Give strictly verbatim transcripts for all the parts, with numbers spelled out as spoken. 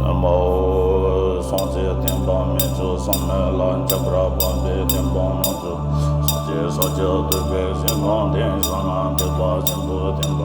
ཨ་མ་ཧོ། སྲོང་བཙན་སྡེ་པ་མི་བཅུ་བསམ་མེད་ལ། འཇམ་དཔལ་དཔའ་བོས་བསྟན་པ་རྣམས་སུ། སངས་རྒྱས་ས་སྐྱ་ཐུབ་པའི་གཟིམ་ཁང་སྟེང་། གསང་སྔགས་ཐེག་པ་ཆེན་པོ་བསྟན་པ།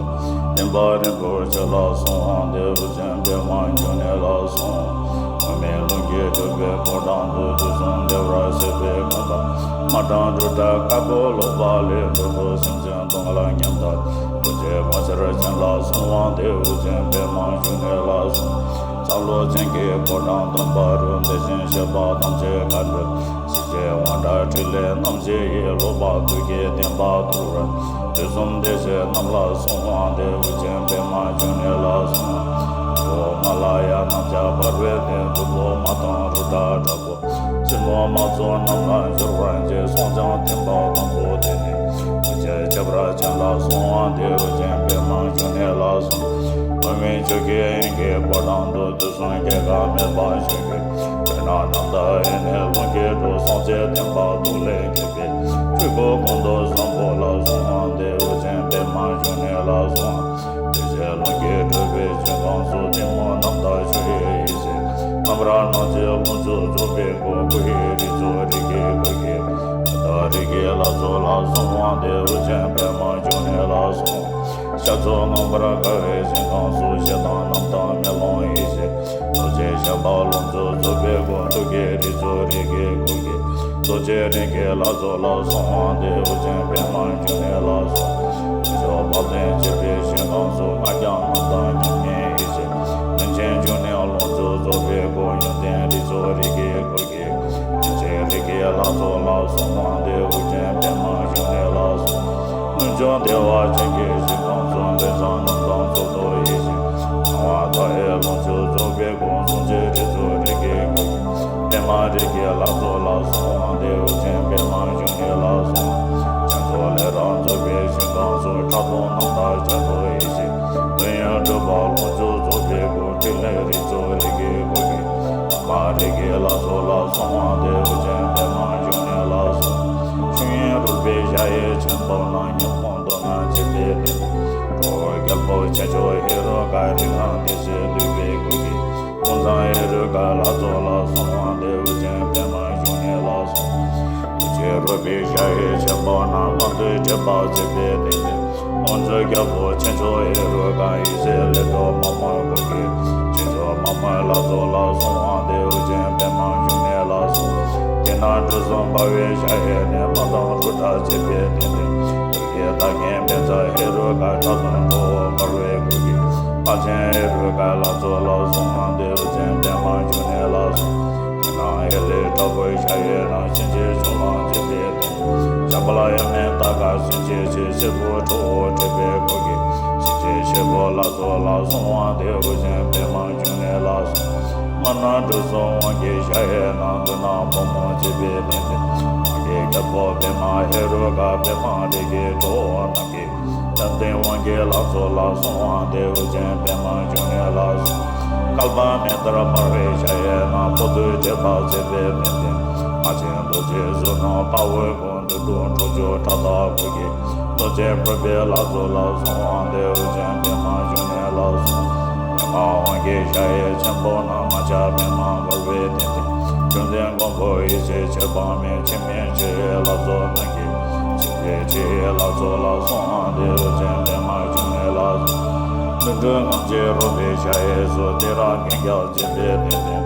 བསྟན་པ་རིན་པོ་ཆེ་ལ་སོགས་དེའུ་ཅན་པདྨ་འབྱུང་གནས་ལ་སོགས། འོག་མིན་ཀློང་གི་སྤྲུལ་པའི་ཕོ་བྲང་དུ། དུས་གསུམ་བདེ་བར་གཤེགས་པའི་མཁའ་ལྟར། མ་བགྲང་འབྲུག་སྒྲ་དཀར་པོ་ལོག་པ་ལས། འགྲོ་དྲུག་སེམས་ཅན་སྡུག་བསྔལ་ཉམས་དག། ཐུགས་རྗེ་ངོ་མཚར་ཅན་ལ་སོགས་དེའུ་ཅན་པདྨ་འབྱུང་གནས་ལ་སོགས། ཚ་ལོ་ཅན་གྱི་ཕོ་བྲང་སྟོང་པ་རུ། དེ་བཞིན་གཤེགས་པ་ཐམས་ཅད་མཁའ་འགྲོ། གཤེགས་པའི་དབང་དྲག་ཕྲིན་ལས་རྣམ་བཞི་ཡི། ལོག་པ་དུག་གི་བདེན་པ་དུར་བར། དུས་གསུམ་བདེ་གཤེགས་རྣམས་ལ་སོགས། དེའུ་ཅན་པདྨ་འབྱུང་གནས་ལ་སོགས། ཧི་མ་ལ་ཡ་རྣམས་ཀྱང་འབར་བའི་གདན། གདུགས་པོ་མ་དང་རུ་དྲ་དྲག་པོ། སྲིན་མོ་དམག་ཚོགས་རྣམས་ལ་སྦྱོར་བར་བྱེད། སྲོང་བཙན་སྡེ་པ་དང་པོ་དེ་ནི། ཐུགས་རྗེ་ཁྱད་པར་ཅན་ལ་སོགས། དེའུ་ཅན་པདྨ་འབྱུང་གནས་ལ་སོགས། འོག་མིན་ཆུ་སྐྱེས་དབྱིངས་ཀྱི་ཕོ་བྲང་དུ། དུས་གསུམ་སྐྱེ་འགག་མེད་པར་བཞུགས་པའི། ཆོས་རྣམས་རྣམ་དག་ཡེ་ནས་ཀློང་གི་གྲོགས། སྲོང་བཙན་སྡེ་པ་སྟོབས་ལས་བསྐྱེད་པའི། སྤྲུལ་སྐུ་ཀོང་རྡོར་བཟང་པོ་ལ་སོགས། དེའུ་ཅན་པདྨ་འབྱུང་གནས་ལ་སོགས། དེ་ཕྱིར་ཀློང་གི་སྤྲུལ་པའི་ཞིང་ཁམས་སུ། གཏི་མུག་རྣམ་དག་ཆུ་ཡི་ཡེ་ཤེས། རྣམ་པར་སྣང་མཛད་ལོངས་སྤྱོད་རྫོགས་པའི་སྐུ། སྐུ་ཡི་རིགས་ཚོགས་རིགས་ཀྱི་སྐུ་སྐྱེ། མཐའ་ཡས་རིགས་ཀྱི་ལྷ་ཚོགས་ལ་སོགས། དེའུ་ཅན་པདྨ་འབྱུང་གནས་ལ་སོགས། ཤར་ཕྱོགས་ངང་པར་དགའ་བའི་ཞིང་ཁམས་སུ། ཞེ་སྡང་རྣམ་དག་མེ་ལོང་ཡེ་ཤེས། རྡོ་རྗེ་ཞགས་པ་ལོངས་སྤྱོད་རྫོགས་པའི་སྐུ། ཐུགས་ཀྱི་རིགས་ཚོགས་རིགས་ཀྱི་སྐུ་སྐྱེ། རྡོ་རྗེ་རིགས་ཀྱི་ལྷ་ཚོགས་ལ་སོགས། དེའུ་ཅན་པདྨ་འབྱུང་གནས་ལ་སོགས། དཀོན་མཆོག་དཔལ་ལྡན་བྱེད་པའི་ཞིང་ཁམས་སུ། སྔགས་རྒྱ་རྣམ་དག་མཉམ་ཉིད་ཡེ་ཤེས། མན་ཆད་འབྱུང་གནས་ལོངས་སྤྱོད་རྫོགས་པའི་སྐུ། ཡོན་ཏན་རིགས་ཚོགས་རིགས་ཀྱི་སྐུ་སྐྱེ། ཡེ་ཤེས་རིགས་ཀྱི་ལྷ་ཚོགས་ལ་སོགས། དེའུ་ཅན་པདྨ་འབྱུང་གནས་ལ་སོགས། རྣལ་འབྱོར་བདེ་བ་ཅན་གྱི་ཞིང་ཁམས་སུ། འབེན་ཚང་རྣམ་དག་ཚོགས་རྫོགས་ཡེ་ཤེས། སྣང་བ་མཐའ་ཡས་ལོངས་སྤྱོད་རྫོགས་པའི་སྐུ། གཟུགས་ཅན་རིགས་ཚོགས་རིགས་ཀྱི་སྐུ། པདྨ་རིགས་ཀྱི་ལྷ་ཚོགས་ལ་སོགས། དེའུ་ཅན་པདྨ་འབྱུང་གནས་ལ་སོགས། སྤྱན་ཚོགས་ལས་རབ་རྫོགས་པའི་ཞིང་ཁམས་སུ། ཁྲག་འཐུང་རྣམ་དག་བྱ་རོག་ཡེ་ཤེས། དོན་ཡོད་གྲུབ་པ་ལོངས་སྤྱོད་རྫོགས་པའི་སྐུ། ཕྲིན་ལས་རིགས་ཚོགས་རིགས་ཀྱི་སྐུ་སྐྱེ། པདྨ་རིགས་ཀྱི་ལྷ་ཚོགས་ལ་སོགས། དེའུ་ཅན་པདྨ་འབྱུང་གནས་ལ་སོགས། ཆོས་དབྱིངས་རོལ་པའི་གཞལ་ཡས་ཆེན་པོ་ན། ཉོན་མོངས་སྡུག་བསྔལ་འཇིག་པའི་གདེང་། ཁྲོ་བོ་རྒྱལ་པོ་ཆེ་མཆོག་ཧེ་རུ་ཀ། རིགས་ལྔ་སྡེ་བཞིའི་གདུག་པའི་སྐུ་སྐྱེ། ཀུན་བཟང་ཧེ་རུ་ཀ་ལྷ་ཚོགས་ལ་སོགས། དེའུ་ཅན་པདྨ་འབྱུང་གནས་ལ་སོགས། ཐུགས་རྗེ་རོལ་པའི་གཞལ་ཡས་ཆེན་པོ་ན། ལྷ་མཛེས་ཁྲི་པ་བརྩེགས་པའི་སྟེང་དུ། དབང་ཕྱུག་རྒྱལ་པོ་ཆེ་མཆོག་ཧེ་རུ་ཀ། ཡེ་ཤེས་ལས་གྲུབ་མ་རྨོས་སྐུ་སྐྱེ། ཆོས་སྐྱོང་མ་རྨོས་ལྷ་ཚོགས་ལ་སོགས། དེའུ་ཅན་པདྨ་འབྱུང་གནས་ལ་སོགས། དེ་ན་གྲུ་གསུམ་འབར་བའི་གཞལ་ཡས་ནས། དམག་དང་རུ་དྲ་བརྩེགས་པའི་སྟེང་དུ། ཐུགས་ཀྱི་བདག་ཉིད་བཛྲ་ཧེ་རུ་ཀ། ཁྲག་འཐུང་ཁྲོ་བོ་འབར་བའི་སྐུ་སྐྱེ། དཔལ་ཆེན་ཧེ་རུ་ཀ་ལྷ་ཚོགས་ལ་སོགས། དེའུ་ཅན་པདྨ་འབྱུང་གནས་ལ་སོགས། དེ་ན་ཧེ་ལས་དྲག་པོའི་གཞལ་ཡས་ན། གཤིན་རྗེ་ཆོས་ལ་མཛད་པའི་སྟེང་དུ། ཞབས་ལ་གཡོན་མའི་ཏ་ཀ་གཤིན་རྗེ་ཆེ། སེར་པོ་ཁྲོ་བོ་བྲེས་པའི་སྐུ་སྐྱེ། གཤིན་རྗེ་ཆེ་བོ་ལྷ་ཚོགས་ལ་སོགས། དེའུ་ཅན་པདྨ་འབྱུང་གནས་ལ་སོགས། དམར་ནག་གྲུ་གསུམ་དབང་གི་གཞལ་ཡས་ན། མདུན་ན་ཕོ་མོ་བརྩེགས་པའི་སྟེང་དུ། དབང་གི་རྒྱལ་པོ་པདྨ་ཧེ་རུ་ཀ། པདྨ་རིགས་ཀྱི་ཁྲོ་བོ་རྣམས་ཀྱིས། བསྟན་འཛིན་དབང་གི་ལྷ་ཚོགས་ལ་སོགས། དེའུ་ཅན་པདྨ་འབྱུང་གནས་ལ་སོགས། བསྐལ་པ་མེ་ལྟར་འབར་བའི་གཞལ་ཡས་ན། འཕོ་འདུས་ཁྲི་པ་བརྩེགས་པའི་སྟེང་དུ། ལྷ་ཆེན་རྡོ་རྗེ་གཟུགས་སྣང་དཔའ་བོའི་སྐུ། བདུད་འདུལ་ཁྲོ་ཆུ་ཁྲག་མདའ་སྐུ་སྐྱེ། རྡོ་རྗེ་ཕུར་པའི་ལྷ་ཚོགས་ལ་སོགས། དེའུ་ཅན་པདྨ་འབྱུང་གནས་ལ་སོགས། པདྨ་དབང་གི་གཞལ་ཡས་ཆེན་པོ་ན། རྨ་བྱ་པདྨ་འབར་བའི་སྟེང་དུ། བཅོམ་ལྡན་མགོན་པོ་ཡེ་ཤེས་མཆོག་དཔག་མེད། འཆི་མེད་ཆུ་ཡི་ལྷ་ཚོགས་རྣམས་ཀྱིས། འཆི་མེད་ཆུ་ཡི་ལྷ་ཚོགས་ལ་སོགས། དེའུ་ཅན་པདྨ་འབྱུང་གནས་ལ་སོགས། དུད་འགྲོ་རྔམ་བརྗིད་རོལ་པའི་གཞལ་ཡས་སུ། ཏེ་ར་གན་རྐྱལ་བརྩེགས་པའི་སྟེང་དུ། རིན་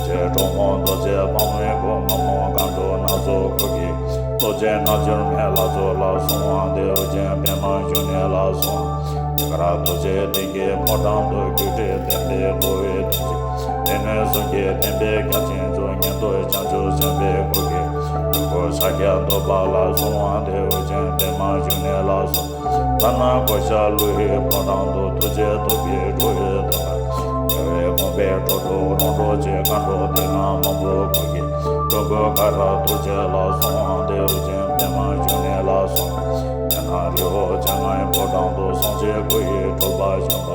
ཆེན་གྲོགས་མོ་རྡོ་རྗེ་དཔལ་མོའི་སྐུ། མ་རྨོས་མཁའ་འགྲོ་སྣ་ཚོགས་སྐུ་སྐྱེ། རྡོ་རྗེ་རྣལ་འབྱོར་མའི་ལྷ་ཚོགས་ལ་སོགས། དེའུ་ཅན་པདྨ་འབྱུང་གནས་ལ་སོགས། དེ་ཁར་རྡོ་རྗེ་གདན་གྱི་ཕོ་བྲང་དུ། རྒྱུ་འབྲས་བརྟན་པའི་བསྐོར་བའི་དོན་གྱིས། སྡེ་སྣོད་གསུམ་གྱི་བསྟན་པའི་རྒྱ་ཅན་མཚོ། ཉན་ཐོས་བྱང་ཆུབ་སེམས་དཔའི་སྐུ་སྐྱེ། སྤྲུལ་སྐུ་ཤཱཀྱ་ཐུབ་པ་ལ་སོགས། དེའུ་ཅན་པདྨ་འབྱུང་གནས་ལ་སོགས། ལྷ་ནག་གོ་ཤ་ཀླུ་ཡི་ཕོ་བྲང་དུ། ཐུགས་རྗེ་ཐོབ་པའི་ཁྲོ་བོའི་དོན་ལ། རྒྱལ་བའི་དགོངས་པའི་སྒྲོ་འདོགས་རོང་འབྲོག་ཅན། མཁའ་འགྲོ་སྡེ་སྣོད་མང་པོའི་སྐུ་སྐྱེ། སྤྲུལ་སྐུ་ཀ་ར་ཐུགས་རྗེ་ལ་སོགས། དེའུ་ཅན་པདྨ་འབྱུང་གནས་ལ་སོགས། མེ་ནག་རི་བོ་བྱ་རྔའི་ཕོ་བྲང་དུ། སངས་རྒྱས་སྐུ་ཡི་སྤྲུལ་པ་བྱོན་པ།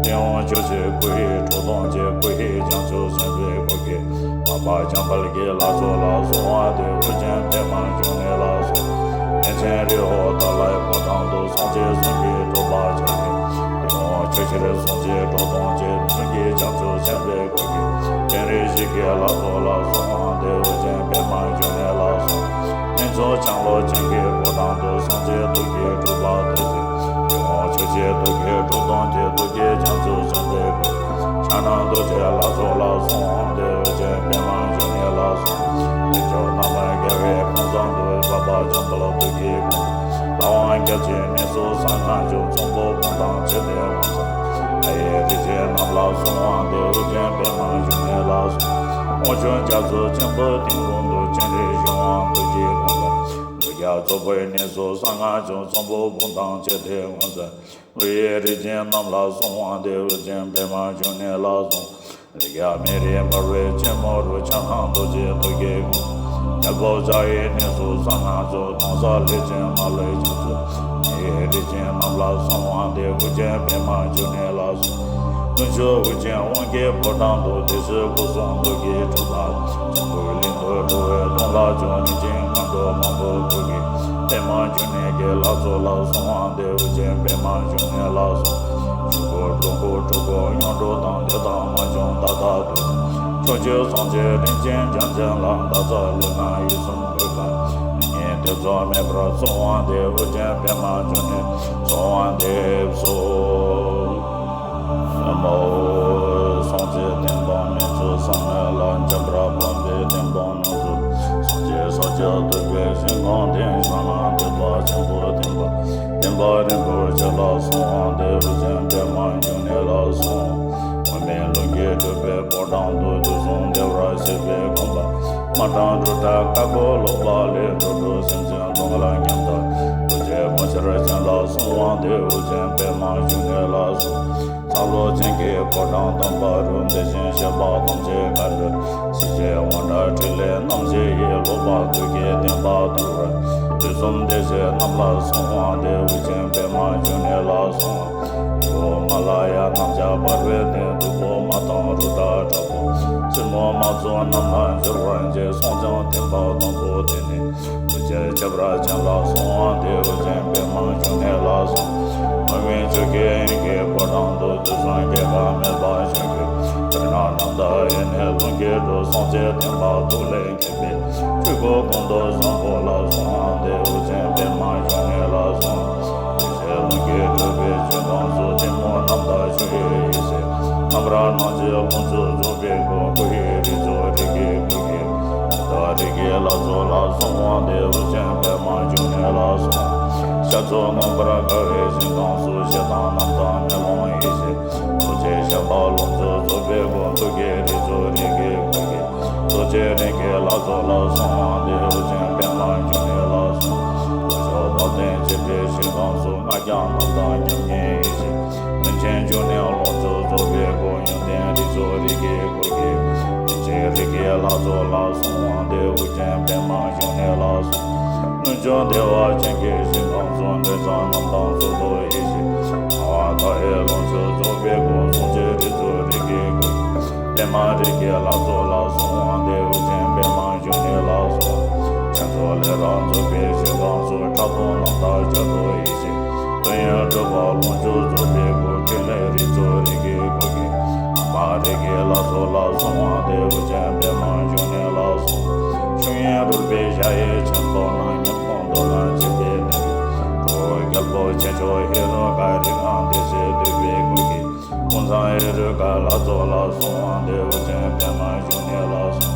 ཏེ་ཝང་ཆོས་རྗེ་སྐུ་ཡི་ཁྲོ་ཐུང་ཅན། སྐུ་ཡི་བྱང་ཆུབ་སེམས་དཔའི་སྐུ་སྐྱེ། འཕགས་པ་འཇམ་དཔལ་གྱི་ལྷ་ཚོགས་ལ་སོགས། དེའུ་ཅན་པདྨ་འབྱུང་གནས་ལ་སོགས། མེ་ཆེན་རི་བོ་ཏཱ་ལའི་ཕོ་བྲང་དུ། སངས་རྒྱས་གསུང་གི་སྤྲུལ་པ་བྱོན་པའི། ཏེ་ཝང་ ཆོས་ཕྱིར་སྲུང་བྱེད་འགྲོ་དོན་བྱེད། མཐུན་གྱི་བྱང་ཆུབ་སེམས་དཔའི་སྐུ་གིས། སྤྱན་རས་གཟིགས་ཀྱི་ལྷ་ཚོགས་ལ་གསོལ་བ་འདེབས། ཨོ་རྒྱན་པདྨ་འབྱུང་གནས་ལ་གསོལ། ཕུན་ཚོགས་ལྕང་ལོ་ཅན་གྱི་ཕོ་བྲང་དུ། སངས་རྒྱས་ཐུགས་ཀྱི་སྤྲུལ་པ་ཐུགས་རྗེ་ཡིད་འོང་ཆོས་ཀྱི་ཐུགས་ཀྱི་སྒྲུབ་དོན་བྱེད། ཐུགས་ཀྱི་བྱང་ཆུབ་སེམས་དཔའི་སྐུ། ཕྱག་ན་རྡོ་རྗེ་ལྷ་ཚོགས་ལ་གསོལ་བ་འདེབས། ཨོ་རྒྱན་པདྨ་འབྱུང་གནས་ལ་གསོལ། དལ་འབྱོར་རྣམས་རྒྱལ་བའི་ཁང་བཟང་དུ། འཕགས་པ་འཇམ་དཔལ་ཐུགས་ཀྱི་དགོངས་པ། ལྷ་དབང་རྒྱ་ཆེན་གནས་སུ་གསང་སྔགས་ཆོས། ཚོམ་བུ་སྤུངས་དང་ཕྱེ་སྟེ་དབང་བསྩལ། མཐའ་ཡས་རིག་འཛིན་རྣམས་ལ་གསོལ་བ་འདེབས། ཨོ་རྒྱན་པདྨ་འབྱུང་གནས་ལ་གསོལ། དབང་ཕྱུག་རྒྱ་མཚོ་ཆེན་པོའི་སྟེང་དུ། སྤྱན་རས་གཟིགས་དབང་ཐུགས་ཀྱི་དགོངས་པ། ལུས་རྒྱ་རྫོགས་པའི་གནས་སུ་གསང་སྔགས་ཆོས། ཚོམ་བུ་སྤུངས་དང་ཕྱེ་སྟེ་དབང་བསྩལ། ལྷ་ཡི་རིག་འཛིན་རྣམས་ལ་གསོལ་བ་འདེབས། ཨོ་རྒྱན་པདྨ་འབྱུང་གནས་ལ་གསོལ། ལུས་རྒྱ་མེ་རི་འབར་བའི་ཕྱེ་མོ་རུ། ཕྱག་ན་རྡོ་རྗེ་ཐུགས་ཀྱི་དགོངས་པ། རྒྱལ་པོ་རྩ་བའི་གནས་སུ་གསང་སྔགས་ཆོས། སྟོང་གསལ་ལས་ཅན་མ་ལུས་རྒྱ་མཚོ། མཐའ་ཡས་རིག་འཛིན་རྣམས་ལ་གསོལ་བ་འདེབས། ཨོ་རྒྱན་པདྨ་འབྱུང་གནས་ལ་གསོལ། དཀོན་མཆོག་ཨོ་རྒྱན་དབང་གི་ཕོ་བྲང་དུ། སྡེ་སྲིད་སྐུ་གསུམ་ཐུགས་ཀྱི་སྤྲུལ་པ། འཛམ་བུའི་གླིང་དུ་འགྲོ་བའི་དོན་ལ་བྱོན། རིག་འཛིན་མཁའ་འགྲོ་མང་པོ་ཐུགས་ཀྱི། པདྨ་འབྱུང་གནས་ཀྱི་ལྷ་ཚོགས་ལ་གསོལ་བ་འདེབས། ཨོ་རྒྱན་པདྨ་འབྱུང་གནས་ལ་གསོལ། ཆོས་སྐུ་ཀླུ་སྐུ་སྤྲུལ་སྐུ་མྱུར་འགྲོ་དང་། འདས་དང་མ་བྱོན་ད་ལྟ་དུ། ཕྱོགས་བཅུའི་སངས་རྒྱས་རིན་ཆེན་རྒྱལ་མཚན་ལ། བདག་ཅག་ལུས་ངག་ཡིད་གསུམ་གུས་པས། ཉེས་ཐེ་ཚོམ་མེད་པར་གསོལ་བ་འདེབས། ཨོ་རྒྱན་པདྨ་འབྱུང་གནས་གསོལ་བ་འདེབས་སོ། ན་མོ། སངས་རྒྱས་བསྟན་པ་མི་འཆུགས་བསམ་མེད་ལ། འཇམ་དཔལ་དཔལ་མོས་བསྟན་པ་རྣམ་གསུམ། སངས་རྒྱས་ས་སྐྱ་ཐུབ་པའི་ཞིང་ཁམས་བསྟན། བྱང་ན་ཐེག་པ་ཆེན་པོ་བསྟན་པ། བསྟན་པ་རིན་པོ་ཆེ་ལ་གསོལ་བ་འདེབས། ཨོ་རྒྱན་པདྨ་འབྱུང་གནས་ལ་གསོལ། མུ་མེད་ལྷུན་གྱིས་གྲུབ་པའི་ཕོ་བྲང་དུ། དུས་གསུམ་བདེ་བར་གཤེགས་པའི་དགོངས་པ། མ་བགྲངས་རུ་དྲ་བཀའ་བསྒོ་ལོག་པ་ལས། འགྲོ་དྲུག་སེམས་ཅན་སྡུག་བསྔལ་ཉམས་དང་། ཐུགས་རྗེ་ངོ་མཚར་ཅན་ལ་གསོལ་བ་འདེབས། ཨོ་རྒྱན་པདྨ་འབྱུང་གནས་ལ་གསོལ། ཚ་ལོ་ཅན་གྱི་ཕོ་བྲང་དམ་པ་རུ། དེ་བཞིན་གཤེགས་པ་ཐམས་ཅད་བཀའ་འགྲོལ། ཞི་བྱེད་དབང་དྲག་ཕྲིན་ལས་རྣམ་བཞི་ཡི། ལོག་པ་དུག་གི་བདེན་པ་དུལ་བར། དུས་གསུམ་སྡེ་བཞི་རྣམས་ལ་གསོལ་བ་འདེབས། ཨོ་རྒྱན་པདྨ་འབྱུང་གནས་ལ་གསོལ། ཧི་མ་ལ་ཡ་རྣམས་ཀྱང་འབར་བའི་གདན། སྟུག་པོ་མ་དང་རུ་དྲ་དྲག་པོ། སྲིན་མོ་དམག་ཚོགས་རྣམས་ལ་འབྱོར་བར་བགྱི། སྲོང་བཙན་སྡེ་པ་དང་པོ་དེ་ནི། ཐུགས་རྗེ་ཁྱད་པར་ཅན་ལ་གསོལ་བ་འདེབས། ཨོ་རྒྱན་པདྨ་འབྱུང་གནས་ལ་གསོལ། མུ་མེད་ཆུ་སྐྱེས་དབྱིངས་ཀྱི་ཕོ་བྲང་དུ། དུས་གསུམ་སྐྱེ་འགག་མེད་པར་བཞུགས་ཀྱི། དོན་རྣམས་རྣམ་དག་ཡེ་ནས་ལྷུན་གྱིས་གྲུབ། སངས་རྒྱས་བསྟན་པ་ཐུགས་ལས་མཁྱེན་པའི། ཆོས་སྐུ་ཀུན་ཏུ་བཟང་པོ་ལ་གསོལ་བ་འདེབས། ཨོ་རྒྱན་པདྨ་འབྱུང་གནས་ལ་གསོལ། དེ་ཕྱིར་ལྷུན་གྱིས་གྲུབ་པའི་ཆོས་ཁམས་སུ། གཏི་མུག་རྣམ་དག་ཆུ་ཡི་ཡེ་ཤེས། རྣམ་པར་སྣང་མཛད་ལོངས་སྤྱོད་རྫོགས་པའི་སྐུ། སྐུ་ཡི་རིགས་ཚོགས་རིགས་ཀྱི་སྐུ་གིས། ད་རིགས་ཀྱི་ལྷ་ཚོགས་ལ་གསོལ་བ་འདེབས། ཨོ་རྒྱན་པདྨ་འབྱུང་གནས་ལ་གསོལ། ཤར་ཕྱོགས་མངོན་པར་དགའ་བའི་ཞིང་ཁམས་སུ། ཞེ་སྡང་རྣམ་དག་མེ་ལོང་ཡེ་ཤེས། རྡོ་རྗེ་བྱམས་པ་ལོངས་སྤྱོད་རྫོགས་པའི་སྐུ། མཐུ་གི་རིགས་ཚོགས་རིགས་ཀྱི་སྐུ་གིས། རྡོ་རྗེ་རིགས་ཀྱི་ལྷ་ཚོགས་ལ་གསོལ་བ་འདེབས། ཨོ་རྒྱན་པདྨ་འབྱུང་གནས་ལ་གསོལ། ལྷོ་ཕྱོགས་དཔལ་ལྡན་འཇིགས་པའི་ཞིང་ཁམས་སུ། སྔགས་རྒྱ་རྣམ་དག་མཉམ་ཉིད་ཡེ་ཤེས། རིན་ཆེན་འབྱུང་གནས་ལོངས་སྤྱོད་རྫོགས་པའི་སྐུ། ཡོན་ཏན་རིགས་ཚོགས་རིགས་ཀྱི་སྐུ་གིས། རིན་ཆེན་རིགས་ཀྱི་ལྷ་ཚོགས་ལ་གསོལ་བ་འདེབས། ཨོ་རྒྱན་པདྨ་འབྱུང་གནས་ལ་གསོལ། རྣལ་འབྱོར་བདེ་བ་ཅན་གྱི་ཞིང་ཁམས་སུ། འབྲས་བཟང་རྣམ་དག་ཚོགས་རྫོགས་ཡེ་ཤེས། སྣང་བ་མཐའ་ཡས་ལོངས་སྤྱོད་རྫོགས་པའི་སྐུ། སྲོག་གཅོད་རིགས་ཚོགས་རིགས་ཀྱི་སྐུ། པདྨ་རིགས་ཀྱི་ལྷ་ཚོགས་ལ་གསོལ་བ་འདེབས། ཨོ་རྒྱན་པདྨ་འབྱུང་གནས་ལ་གསོལ། ཕྱག་རྫོགས་ལས་རབ་རྫོགས་པའི་ཞིང་ཁམས་སུ། ཕྲག་དོག་རྣམ་དག་བྱ་དུར་ཡེ་ཤེས། དོན་ཡོད་གྲུབ་པ་ལོངས་སྤྱོད་རྫོགས་པའི་སྐུ། ཕྲིན་ལས་རིགས་ཚོགས་རིགས་ཀྱི་སྐུ་གིས། ཨ་མ་རིགས་ཀྱི་ལྷ་ཚོགས་ལ་གསོལ་བ་འདེབས། ཨོ་རྒྱན་པདྨ་འབྱུང་གནས་ལ་གསོལ། ཆོས་དབྱིངས་རོལ་པའི་གཞལ་ཡས་ཆེན་པོ་ན། ཉོན་མོངས་གདོན་ལ་འཇིགས་པའི་གདུང་བས། འགྲོ་བའི་རྒྱལ་པོ་ཆེ་མཆོག་ཧེ་རུ་ཀ། རིགས་ལྔ་སྡེ་སྲིད་འདུལ་བའི་སྐུ་གིས། ཀུན་བཟང་ཧེ་རུ་ཀ་ལྷ་ཚོགས་ལ་གསོལ་བ་འདེབས། ཨོ་རྒྱན་པདྨ་འབྱུང་གནས་ལ་གསོལ།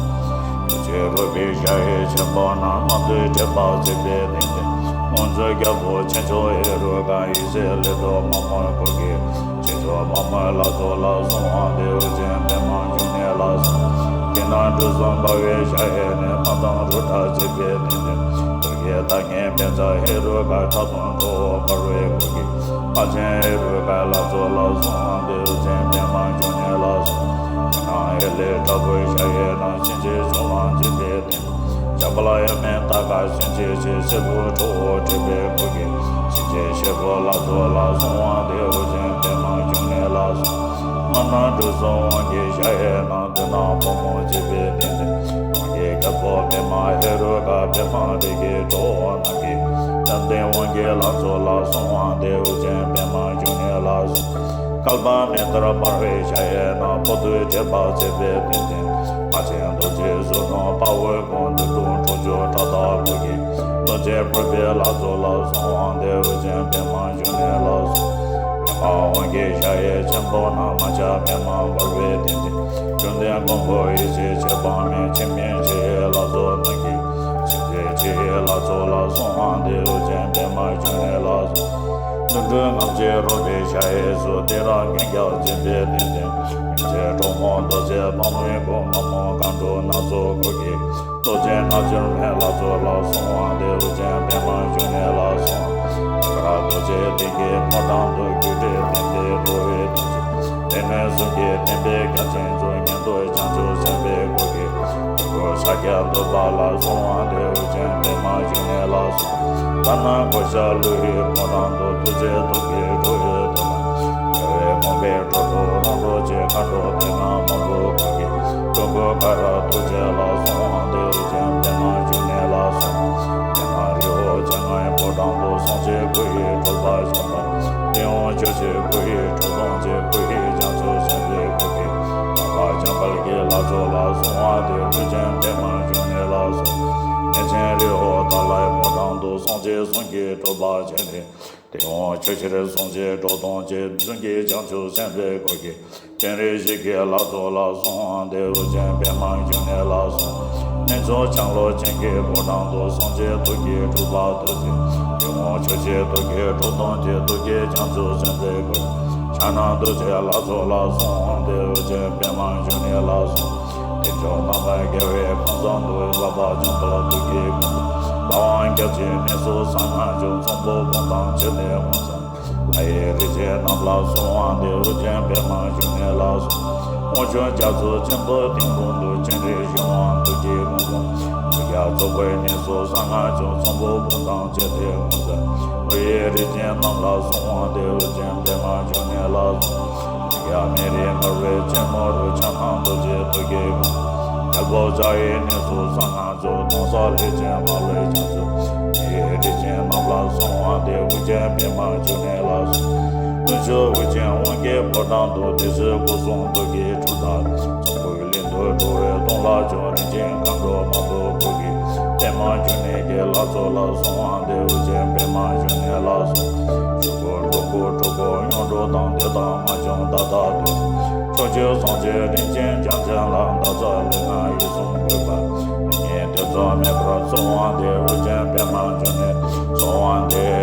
རྡོ་རྗེ་རོལ་པའི་གཞལ་ཡས་ཆེན་པོ་ན། དམག་རྡུལ་འཁྲིགས་པ་འཇིགས་པའི་གདུང་བས། དབང་ཕྱུག་རྒྱལ་པོ་ཆེ་མཆོག་ཧེ་རུ་ཀ། ཡེ་ཤེས་ལས་སྒྲོལ་དམག་དམར་སྐུ་གིས། ཆེ་མཆོག་དམག་དམར་ལྷ་ཚོགས་ལ་གསོལ་བ་འདེབས། ཨོ་རྒྱན་པདྨ་འབྱུང་གནས་ལ་གསོལ། དེ་ན་དུས་གསུམ་འབར་བའི་གཞལ་ཡས་ནས། དམག་དང་རུ་དྲ་འཇིགས་པའི་གདུང་བས། གདུལ་དཀའི་ལྟས་ངན་བེམ་ཆགས་ཧེ་རུ་ཀ། ཁྲག་འཐུང་ཁྲོ་བོ་འབར་བའི་སྐུ་གིས། དམག་ཆེན་ཧེ་རུ་ཀ་ལྷ་ཚོགས་ལ་གསོལ་བ་འདེབས། ཨོ་རྒྱན་པདྨ་འབྱུང་གནས་ལ་གསོལ། དེ་ན་ཧེ་ལས་དྲག་པོའི་གཞལ་ཡས་ན། གཤིན་རྗེ་ཆོས་ལ་འཇིགས་པའི་གདུང་བས། ཇ་བླ་ཡ་མེད་ཏ་ཀ་གཤིན་རྗེ་ཆེ། སྲད་བུ་ཁྲོ་བོ་འཁྲིགས་པའི་སྐུ་གིས། གཤིན་རྗེ་གཤེད་པོ་ལྷ་ཚོགས་ལ་གསོལ་བ་འདེབས། ཨོ་རྒྱན་པདྨ་འབྱུང་གནས་ལ་གསོལ། ལྔ་ན་དུས་གསུམ་དབང་གི་གཞལ་ཡས་ན། བདུད་ནག་ཕོ་མོ་འཇིགས་པའི་གདུང་བས། དབང་གི་རྒྱལ་པོ་པདྨ་ཧེ་རུ་ཀ། པདྨ་རིགས་ཀྱི་ཁྲོ་བོ་རྣམས་ཀྱིས། བཅོམ་ལྡན་དབང་གི་ལྷ་ཚོགས་ལ་གསོལ་བ་འདེབས། ཨོ་རྒྱན་པདྨ་འབྱུང་གནས་ལ་གསོལ། བསྐལ་པ་མེ་ལྟར་འབར་བའི་ཞལ་ནས། འཕོ་འདུ་བྱེད་པ་མཛད་པའི་རྟེན་ཅན། ལྷ་ཆེན་རྡོ་རྗེ་གསུམ་མདོག་དཔའ་བོའི་སྐུ། འདི་དྲུག་འཁྲུངས་མཆོག་ཕྲག་དོག་ཀླུ་ཡི། རྡོ་རྗེ་ཕུར་པའི་ལྷ་ཚོགས་ལ་གསོལ་བ་འདེབས། ཨོ་རྒྱན་པདྨ་འབྱུང་གནས་ལ་གསོལ། པདྨ་དབང་གི་ཞལ་ཆེན་པོ་ན། མ་ཆགས་པདྨ་འབར་བའི་རྟེན་ཅན། བཅོམ་ལྡན་མགོན་པོ་ཡེ་ཤེས་མཆོད་པ་མེད། འཆི་མེད་ཕྱི་ཡི་ལྷ་ཚོགས་རྣམས་ཀྱིས། འཆི་མེད་ཕྱི་ཡི་ལྷ་ཚོགས་ལ་གསོལ་བ་འདེབས། ཨོ་རྒྱན་པདྨ་འབྱུང་གནས་ལ་གསོལ། དུད་འགྲོ་རྔམ་བརྗིད་རོལ་པའི་ཞལ་སོགས། དེ་རབ་མགོན་སྐྱབས་འཛིན་པའི་རྟེན་ཅན། སེམས་ཅན་གྲོགས་མོ་རྡོ་རྗེ་ཕག་མོའི་སྐུ། རྔ་མོང་མཁའ་འགྲོ་སྣ་ཚོགས་འཁོར་གྱིས། རྡོ་རྗེ་རྣལ་འབྱོར་མའི་ལྷ་ཚོགས་ལ་གསོལ་བ་འདེབས། ཨོ་རྒྱན་པདྨ་འབྱུང་གནས་ལ་གསོལ། ཡ་ག་ར་རྡོ་རྗེ་གདན་གྱི་ཕོ་བྲང་དུ། སྒྱུ་འཕྲུལ་བརྟན་པའི་འགྲོ་བའི་དོན་བྱེད། པདྨའི་གཟུགས་ཀྱི་བརྟན་པའི་རྒྱ་ཆེན་མཛོད། མཉན་དུ་བྱང་ཆུབ་སེམས་དཔའི་སྐུ་གིས། སྤྲུལ་སྐུ་ཕྱག་རྒྱ་ཐོད་པ་ལ་གསོལ་བ་འདེབས། ཨོ་རྒྱན་པདྨ་འབྱུང་གནས་ལ་གསོལ། ལྷ་ནག་གོ་ཤ་ཀླུ་ཡི་ཕོ་བྲང་དུ། ཐུགས་རྗེ་ཐུགས་ཀྱི་འགྲོ་བའི་དོན་དང་། རྒྱལ་བའི་དགོངས་པའི་འགྲོ་དྲུག་རོང་འགྲོ་བྱེད། མཁའ་འགྲོ་དེ་ན་མ་ལུས་འཁོར་གྱིས། སྤྲུལ་སྐུ་ཀ་ར་ཐུགས་རྗེ་ལ་གསོལ་བ་འདེབས། ཨོ་རྒྱན་པདྨ་འབྱུང་གནས་ལ་གསོལ། ཡ་ན་རི་བོ་འཇམ་དབྱངས་ཕོ་བྲང་དུ། སངས་རྒྱས་སྐུ་ཡི་གྲུབ་པ་བཞག་པ། དེ་ཡང་ཆོས་ཀྱི་སྐུ་ཡི་གྲུབ་སྟོན་བྱེད། སྐུ་ཡི་བྱང་ཆུབ་སེམས་དཔའི་སྐུ་གིས། ནམ་མཁའ་འཇམ་དཔལ་གྱི་ལྷ་ཚོགས་ལ་གསོལ་བ་འདེབས། ཨོ་རྒྱན་པདྨ་འབྱུང་གནས་ལ་གསོལ། གནས་ཆེན་རི་བོ་ཏཱ་ལའི་ཕོ་བྲང་དུ། སངས་རྒྱས་གསུམ་གྱི་གྲུབ་པ་བྱིན་ཏེ། དེ་ཡང་ཆོས་ཕྱིར་སངས་རྒྱས་འགྲོ་དོན་བྱེད། མཛོད་ཀྱི་བྱང་ཆུབ་སེམས་དཔའི་སྐུ་གིས། སྤྱན་རས་གཟིགས་ཀྱི་ལྷ་ཚོགས་ལ་གསོལ་བ་འདེབས། ཨོ་རྒྱན་པདྨ་འབྱུང་གནས་ལ་གསོལ། གནས་མཆོག་ལྕང་ལོ་ཅན་གྱི་ཕོ་བྲང་དུ། སངས་རྒྱས་ཐུགས་ཀྱི་གྲུབ་པ་རྡོ་རྗེ། དེ་ཡང་ཆོས་ཀྱི་ཐུགས་ཀྱི་གྲུབ་སྟོན་བྱེད། ཐུགས་ཀྱི་བྱང་ཆུབ་སེམས་དཔའི་སྐུ། ཕྱག་ན་རྡོ་རྗེ་ལྷ་ཚོགས་ལ་གསོལ་བ་འདེབས། ཨོ་རྒྱན་པདྨ་འབྱུང་གནས་ལ་གསོལ། དལ་འབྱོར་རྣམ་པར་རྒྱལ་བའི་ཁང་བཟང་དུ། བསླབ་པ་སྦྱངས་པ་ཐུགས་ཀྱི་དགོངས་པ། ལྷ་དབང་རྒྱ་ཆེན་གནས་སུ་གསང་སྔགས་མཆོག། ཚོམ་བུ་བུམ་དང་བཅས་ཏེ་ངོ་མཚར། ལྷ་ཡི་རིགས་ཅན་རྣམས་ལ་གསོལ་བ་འདེབས། ཨོ་རྒྱན་པདྨ་འབྱུང་གནས་ལ་གསོལ། དབང་ཕྱུག་རྒྱ་མཚོ་ཆེན་པོའི་སྟེང་རུམ་དུ། སྤྱན་རས་གཟིགས་དབང་ཐུགས་ཀྱི་དགོངས་པ། ཕྱག་རྒྱ་རྫོགས་པའི་གནས་སུ་གསང་སྔགས་མཆོག། ཚོམ་བུ་བུམ་དང་བཅས་ཏེ་ངོ་མཚར། ཀླུ་ཡི་རིགས་ཅན་རྣམས་ལ་གསོལ་བ་འདེབས། ཨོ་རྒྱན་པདྨ་འབྱུང་གནས་ལ་གསོལ། ཕྱག་རྒྱ་མེ་རི་འབར་བའི་ཆེན་མོ་རུ། ཕྱག་ན་རྡོ་རྗེ་ཐུགས་ཀྱི་དགོངས་པ། རྒྱལ་པོ་བྱ་ཡི་གནས་སུ་གསང་སྔགས་མཆོག། སྟོང་གསལ་ལས་ཅན་མ་ལུས་བྱང་ཆུབ། མི་ཡི་རིགས་ཅན་རྣམས་ལ་གསོལ་བ་འདེབས། ཨོ་རྒྱན་པདྨ་འབྱུང་གནས་ལ་གསོལ། དཀོན་མཆོག་ཨོ་རྒྱན་དབང་གི་ཕོ་བྲང་དུ། དེ་བཞིན་སྐུ་གསུང་ཐུགས་ཀྱི་གྲུབ་མཐའ། འཛམ་བུའི་གླིང་དུ་འགྲོ་བའི་དོན་ལ་སྦྱོར། རིན་ཆེན་མཁའ་འགྲོ་མང་པོ་སྐུ་གིས། པདྨ་འབྱུང་གནས་ཀྱི་ལྷ་ཚོགས་ལ་གསོལ་བ་འདེབས། ཨོ་རྒྱན་པདྨ་འབྱུང་གནས་ལ་གསོལ། ཆོས་སྐུ་འགྲོ་སྐུ་སྒྲུབ་སྐུ་གཡུང་དྲུང་དང་། དེ་དག་མ་བྱོན་ད་ལྟ་དུས། ཕྱོགས་བཅུའི་སངས་རྒྱས་རིན་ཆེན་རྒྱལ་མཚན་ལ། བདག་ཅག་ལུས་ངག་ཡིད་གསུམ་གུས་པ། ཉེས་ཉེས་དོན་རྫོགས་མེད་པར་གསོལ་བ་འདེབས། ཨོ་རྒྱན་པདྨ་འབྱུང་གནས་གསོལ་བ་འདེབས།